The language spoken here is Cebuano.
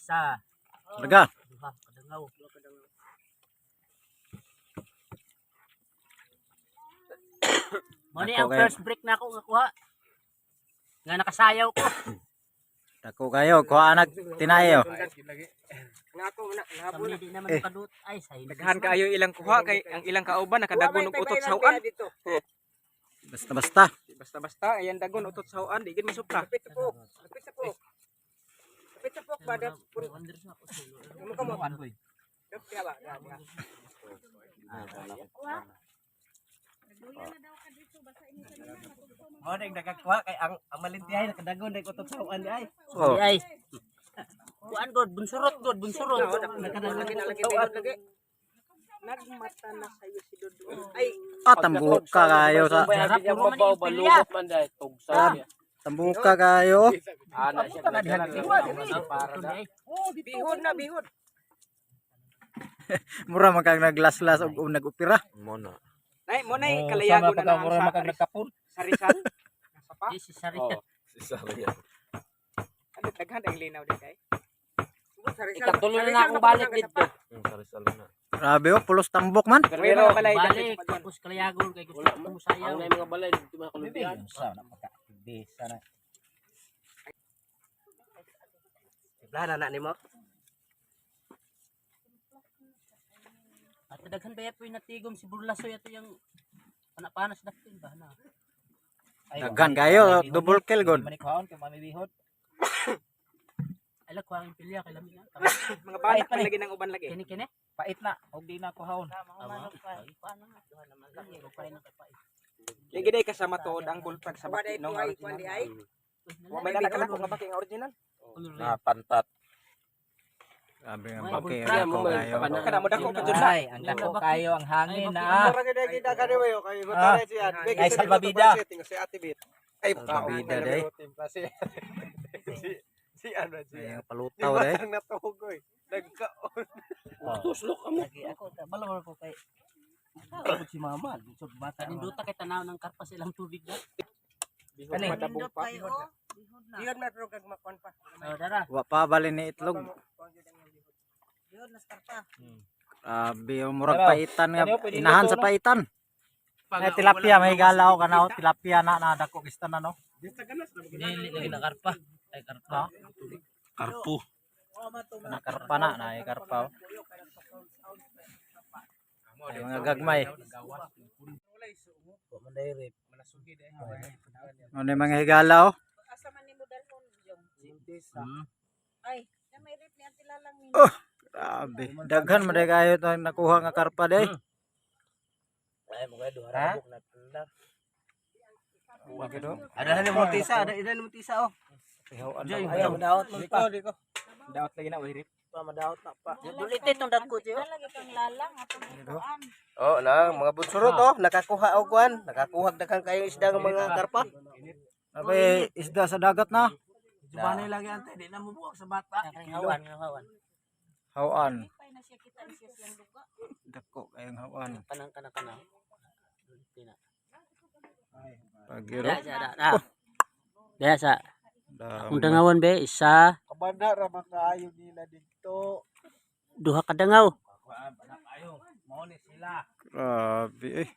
Isa, Larga. duha, kadangaw. Mo ni Ako ang kayo. first break na ako nga kuha. Nga nakasayaw ko. Dako kayo, kuha anak tinayo. Nga ako na Sa di naman Eh. kadut ay sa hindi. Daghan kaayo ilang kuha kay ang ilang kauban nakadagon og utot sa huan. Basta basta. Basta basta ayan dagon utot sa huan, di gid masupra. Kapit sa pok. Kapit sa pok. Kapit sa pok ba? Dap, pun- Mo kamo. Dap, diya ba? Diya, diya. Mo ning nagakuha kay ang malintihay nakadagon dai utot sa uan di ay. Oh, Di ay. Kuan god, bunsurot god, bunsurot. Nakadagon Lagi na utot lagi sa uan. bihod lagi. Nagmata na kayo si Dodo. Ay, ah, tambuka kayo sa Sarap puro man yung pilya. Man dai tugsa. Tambuka kayo. Ana siya na diha nagdala ng para da. Bihod na bihod. Mura man kang naglaslas og nag-opera. Mo na. Nay, mo nay kalayago na Mura na man kag sa nagkapon. sa Rizal. Nasa pa. Di si Sari. Oh. Si Saria. Ano daghan ang linaw di kay. Sa Rizal- Ikatulo sa na Rizal na akong ba balik ka dito. sa Sa Rizal na. Grabe oh, pulos tambok man. Pero may mga balay daghan Balik sa pagwan. tapos kalayagon kay gusto Wala ko man. musayaw. Ang nay mga balay dito mga kolumbian. Sa na maka. Di sana. Tiblana na nimo. At daghan ba po yung natigom si Burlasoy ato yung panapanas dapin ba na. Daghan kayo, double kill god. Mani kuhaon kay mami bihod. Ay ko ang pilya kay lami na. Mga balak man lagi ng uban lagi. Kini kini. Pait na og di na kuhaon. Tama. Ay, paano nga duha naman lagi ko pa na kay pait. Di gid ay kasama tuod ang bullfrog sa Wa baki day no. tuway Nga kuan di original. ay. Wa may nakalako nga baki nga original. Na pantat. Grabe nga May baki bullfrog. dako kayo. Kana mo dako pa jud sa. Ay, ang dako kayo ang hangin na. Ah. Ay, salbabida. Ay, Salbabida day. Ay, ang palutaw day. Tuslok ka mo. Lagi ako balor ko kay Nakakabot si mama, so bata. Kaninduta kay tanaw ng karpa sa ilang tubig da. Bihod madabong pa. Bihod na pero kag makuan pa. Oh, dara. Wa pa bali ni itlog. Bihod na skarpa. Grabe oh, murag Pero, paitan nga kanyo, pwede inahan luto, sa no? paitan. Ay, tilapia may galaw kana oh, tilapia na na dako gista na no. Dili lagi na karpa. Ay karpa. Karpo. Na karpa na na ay karpa. Oh. Ay, mga gagmay. Ano yung mga higala oh? Asa man nimo dalhon yung? Ay, na may rip ni Ate Lalang ni. Oh, grabe. Daghan man day kayo to nakuha nga karpa day. Ay mo kay duha Ha? ra na tanda. Ada na mo tisa, ada ina mo tisa oh. Ayaw, madaot man pa. Daot lagi na wirip. Madaot na pa. Dulite tong dagko tiyo. Lagi kang lalang atong butuan. Oh, na mga bunsurot oh, nakakuha og kuan, nakakuha daghan kayo isda ng mga karpa. Grabe isda sa dagat na. Jubanay lagi ante, di na mo buwag sa bata. Hawan, hawan. Hawan. Pay na siya kita siya siyang duga. Dako kayong hawan. Kanang kanang kanang. Dulite na. Pagiro. Da sa da. Da. Da sa. Dami. Akong dangawan be isa, Kabanda ra man kaayo nila didto. duha ka dangaw. Mao ni sila. Grabe eh.